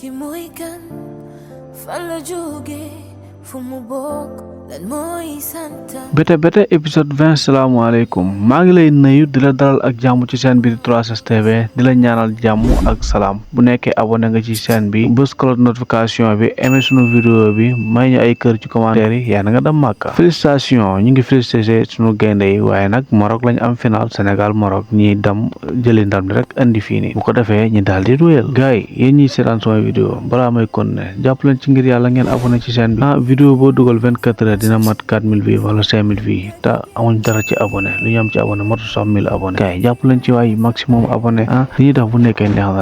ki mooy kan fan la jóge fu mu bokk lan mooy santam. bete épisode 20. salaamaaleykum maa ngi lay nuyu di la dalal ak jàmm ci chaîne bi di 3STV di la ñaanal jàmm ak salaam bu nekkee abonné nga ci chaîne bi bës cloche notification bi aimé sunu vidéo bi may ñu ay kër ci commentaire yi yaa na nga dem màkka. félicitation ñu ngi félicité sunu gaynde yi waaye nag Maroc lañ am final Sénégal Maroc ñiy dem jëli ndam li rek indi fii nii bu ko defee ñi daal di wéyal gars yi yéen ñiy seetaan sama vidéo balaa may continuer jàpp leen ci ngir yàlla ngeen abonné ci chaîne bi vidéo boo dugal 24 heures dina mat 4000 vues wala 5000 vues te amuñ dara ci abonné lu ñu am ci abonné matu sax 1000 abonné gars yi jàpp leen ci waay maximum abonné li ñuy def bu nekkee neex na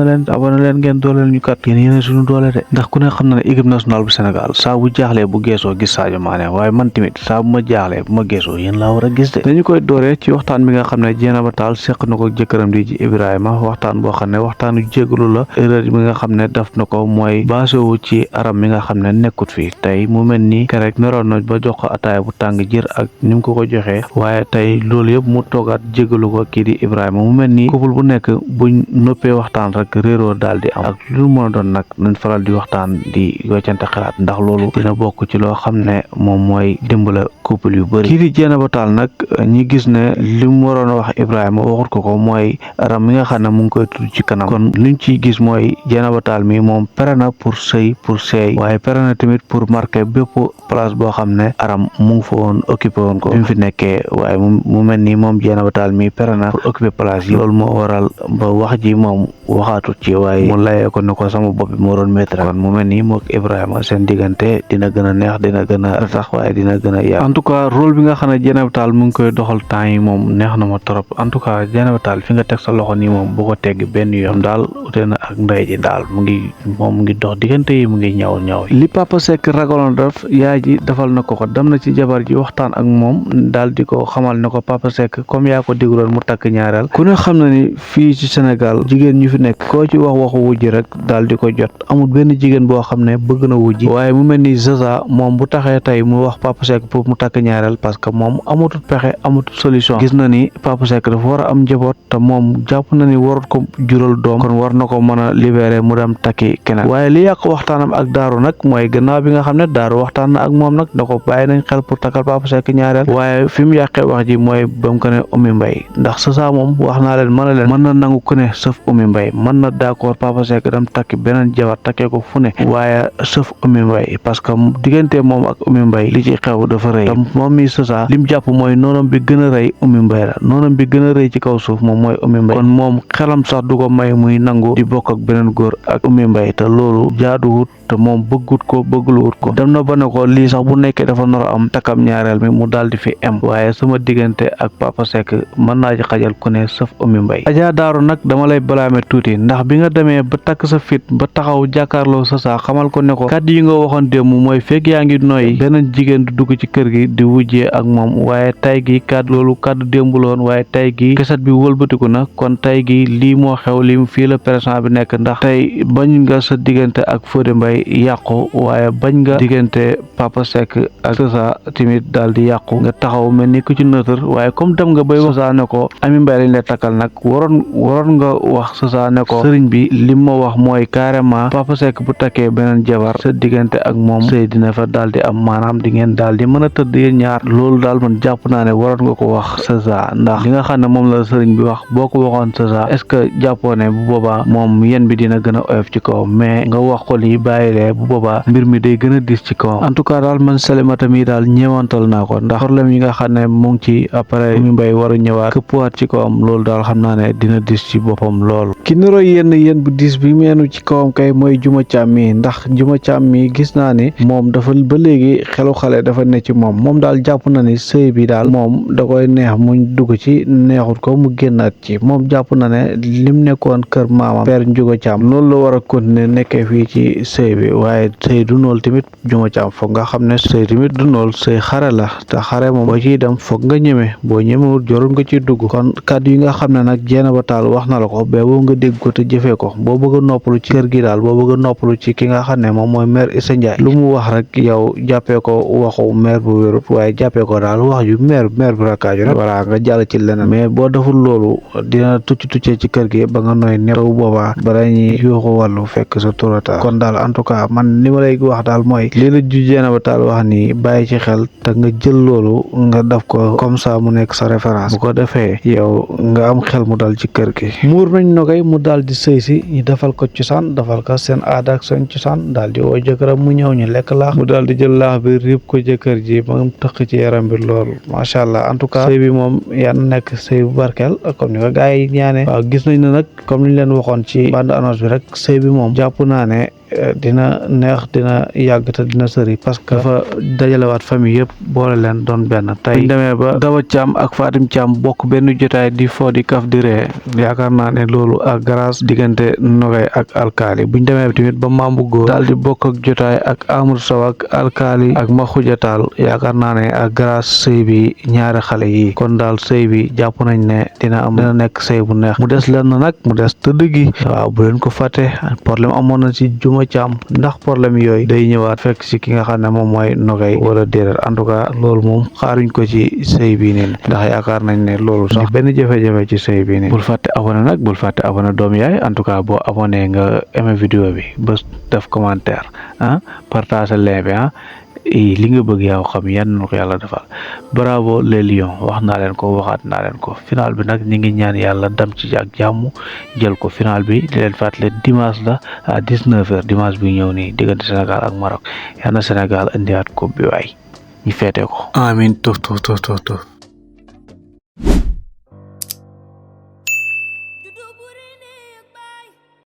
leen abonné leen ngeen dooleel ñu kat yéen suñu doole de ndax ku ne xam na ne équipe nationale bu Sénégal saa bu jaaxlee bu geesoo gis Sadio Mané waaye man tamit saa bu ma jaaxlee bu ma geesoo yéen laa war a gis de dañu koy dooree ci waxtaan bi nga xam ne Dieynaba Tall seq na ko jëkkëram di ci Ibrahima waxtaan boo xam ne waxtaanu jégalu la erreur bi nga xam ne def na ko mooy baasowu ci aram mi nga xam ne nekkut fi tey mu mel ni kerek meroon na ba jox ko ataaya bu tàng jër ak ni mu ko joxee waaye tey loolu yëpp mu toogaat jégalu ko kii di Ibrahima mu mel ni couple bu nekk buñ noppee waxtaan rek réeroo daal di am ak lu mën a doon nag nañ faral di waxtaan di weccante xalaat ndax loolu dina bokk ci loo xam ne moom mooy dimbala couple yu bëri kii di Dieynaba Tall nag ñi gis ne li mu waroon a wax Ibrahima waxut ko mooy aram mi nga xam ne mu ngi koy tudd ci kanam kon liñ ciy gis mooy Dieynaba Tall mi moom pere na pour sëy pour seey waaye pere na tamit pour marquer bépp place boo xam ne aram mu ngi fa woon occupé woon ko bi mu fi nekkee waaye mu mel ni moom Dieynaba Tall mi pere na pour occuper place yi loolu moo waral ba wax ji moom waxaatut ci waaye mu layee ko ne ko sama bopp bi moo doon métti kon mu mel ni mook Ibrahima seen diggante dina gën a neex dina gën a tax waaye dina gën a yaatu en tout cas rôle bi nga xam ne Dieynaba Tall mu ngi koy doxal temps yi moom neex na ma trop en tout cas Dieynaba Tall fi nga teg sa loxo nii moom boo ko tegg benn yoon daal ute na ak ndey ji daal mu ngi dox diggante yi mu ngi ñaw li Papa Seck ragaloon def yaay ji defal na ko dem na ci jabar ji waxtaan ak moom daal di ko xamal ne ko Papa Seck comme yaa ko digaloon mu takk ñaareel ku ne xam na ni fii ci Sénégal jigéen ñu fi nekk koo ci waxu wujji rek daal di ko jot amul benn jigéen boo xam ne bëgg na wujji waaye mu mel ni Zaza moom bu taxee tey mu wax Papa Seck pour mu takk ñaareel parce que moom amatul pexe amatul solution gis na ni Papa Seck dafa war a am njaboot te moom jàpp na ni warut ko jural doom kon war na ko mën a libéré mu dem takki keneen waaye li yàq waxtaanam ak Daaru nag mooy gannaaw bi nga xam ne Daaru waxtaan na ak moom nag da ko bàyyi nañ xel pour takkal Papa Seck ñaareel waaye fi mu yàqee wax ji mooy ba mu ko ne Oumy Mbaye ndax Zaza moom wax naa leen mën na nangu ku ne sëf Oumy Mbaye mën na d'accord Papa Seck dem takki beneen jabar takkee ko fu ne waaye sëf Oumy Mbaye parce que diggante moom ak Oumy Mbaye li ci xew dafa rëy moom mi Zaza lim jàpp mooy noonam bi gën a rëy Oumy Mbaye la noonam bi gën a rëy ci kaw suuf moom mooy Oumy Mbaye kon moom xelam sax du ko may muy nangu di bokk ak beneen góor ak Oumy Mbaye te loolu jaaduwut te moom bëggut ko bëggluwut ko dem na ba ne ko lii sax bu nekkee dafa nar a am takkam ñaareel mi mu daal di fi am waaye sama diggante ak Papa Seck mën naa ci xajal ku ne sëf Oumy Mbaye Adja Daaru nag dama lay balaame tuuti ndax bi nga demee ba takk sa fit ba taxaw jàkkaarloo Zaza xamal ko ne ko kàddu yi nga waxoon démb mooy fekk yaa ngi nooy beneen jigéen du dugg ci kër gi di wujjee ak moom waaye tay gi loolu kàddu démb la woon waaye tay gi keset bi wëlbatiku na kon tay gi lii moo xew li fii la présent bi nekk ndax tey bañ nga sa diggante ak Fodé Mbaye yàqu waaye bañ nga diggante Papa Seck ak Zaza tamit daal di yàqu nga taxaw mel ni ku ci nëtër waaye comme dem nga bay wax Zaza ne ko Oumy Mbaye lañ lay takkal nag waroon nga wax Zaza ne ko sëriñ bi li ma wax mooy carrément Papa Seck bu takkee beneen jabar sa diggante ak moom sëy dina fa daal di am maanaam di ngeen daal di mën a tëdd yéen ñaar loolu daal man jàpp naa ne waroon nga ko wax Zaza ndax li nga xam ne moom la sëriñ bi wax boo ko waxoon Zaza est-ce que jàppoo ne bu boobaa moom yéen bi dina gën a oyof ci kawam mais nga wax ko lii bàyyilee bu boobaa mbir mi day gën a dis ci kawam en tout cas daal man Salimata mi daal ñeewantal naa ko ndax problème yi nga xam ne mu ngi ci après Oumy Mbaye war a ñëwaat këppwaat ci kawam loolu daal xam naa ne dina dis ci boppam lool ki niroo yéen bu dis bi meenu ci kawam kay mooy Juma Caam mi ndax Juma Caam mi gis naa ni moom dafa ba léegi xelu xale dafa ne ci moom daal jàpp na ni sëy bi daal moom da koy neex mu dugg ci neexut ko mu génnaat ci moom jàpp na ne lim nekkoon kër maamam Père Njuga Caam loolu la war a continuer nekkee fii ci sëy bi waaye sëy du noonu tamit Juma Caam foog nga xam ne ne sëy tamit du nool sëy xare la te xare moom boo ciy dem foog nga ñeme boo ñemewul jorul nga ciy dugg kon kàddu yi nga xam ne nag Dieynaba Tall wax na la ko ba boo nga dégg ko te jëfee ko boo bëgg a noppalu ci kër gi daal boo bëgg a noppalu ci ki nga xam ne moom mooy maire Issa Ndiaye lu mu wax rek yow jàppee ko waxu maire bu wérut waaye jàppee ko daal wax yu maire bu rakkaaju rek voilà nga jàll ci leneen mais boo deful loolu dina tuccee ci kër gi ba nga nooy nelaw boobaa bala ñuy yuuxu wàllu fekk sa turata kon daal en tout cas man li ma lay wax daal mooy lii la ju Dieynaba Tall wax ni bàyyi ci xel te nga jël loolu nga def ko comme ça mu nekk sa référence bu ko defee yow nga am xel mu dal ci kër gi muur nañ Nogay mu daal di sëy si ñu defal ko cosaan defal ko seen aada ak seen cosaan daal di woo jëkkëram mu ñëw ñu lekk laax mu daal di jël laax bi riib ko jëkkër ji ba mu tëq ci yaram bi loolu macha allah en tout cas sëy bi moom yan nekk sëy bu barkeel comme ni ko gars yi ñaane waaw gis nañ ne nag comme ni ñu leen waxoon ci bande annonce bi rek sëy bi moom jàpp naa ne dina neex dina yàgg te dina sëri parce que dafa dajalewaat famille yëpp boole leen doon benn tey buñ demee ba Daba Thiam ak Fatim Thiam bokk benn jotaay di fo di kaf di ree yaakaar naa ne loolu ak grâce diggante Nogay ak alkaali buñ demee tamit ba Mambu Góor daal di bokk ak jotaay ak Amadou Sow ak alkaali ak Maxuja Taal yaakaar naa ne ak grâce sëy bi ñaari xale yi kon daal sëy bi jàpp nañ ne dina nekk sëy bu neex mu des lenn nag mu des tëdd gi waaw bu leen ko fàtte problème amoon na ci Juma Caam ndax problème yooyu day ñëwaat fekk ci ki nga xam ne moom mooy Nogay wala déedéet en tout cas loolu moom xaaruñ ko ci sëy bii nii ndax yaakaar nañ ne loolu sax benn jafe-jafe ci sëy bii nii bul fàtte abonné nag bul fàtte abonné doom yaay en tout cas boo abonné nga aimé vidéo bi ba def commentaire partage lien bi li nga bëgg yaa xam yan na ko yàlla defal bravo les lions wax naa leen ko waxaat naa leen ko final bi nag ñi ngi ñaan yàlla dem ci ak jàmm jël ko final bi di leen fàttali dimanche la à 19h dimanche bi ñëw nii diggante Sénégal ak Maroc yal na Sénégal indiwaat coupe bi waay ñu feete ko amin tuf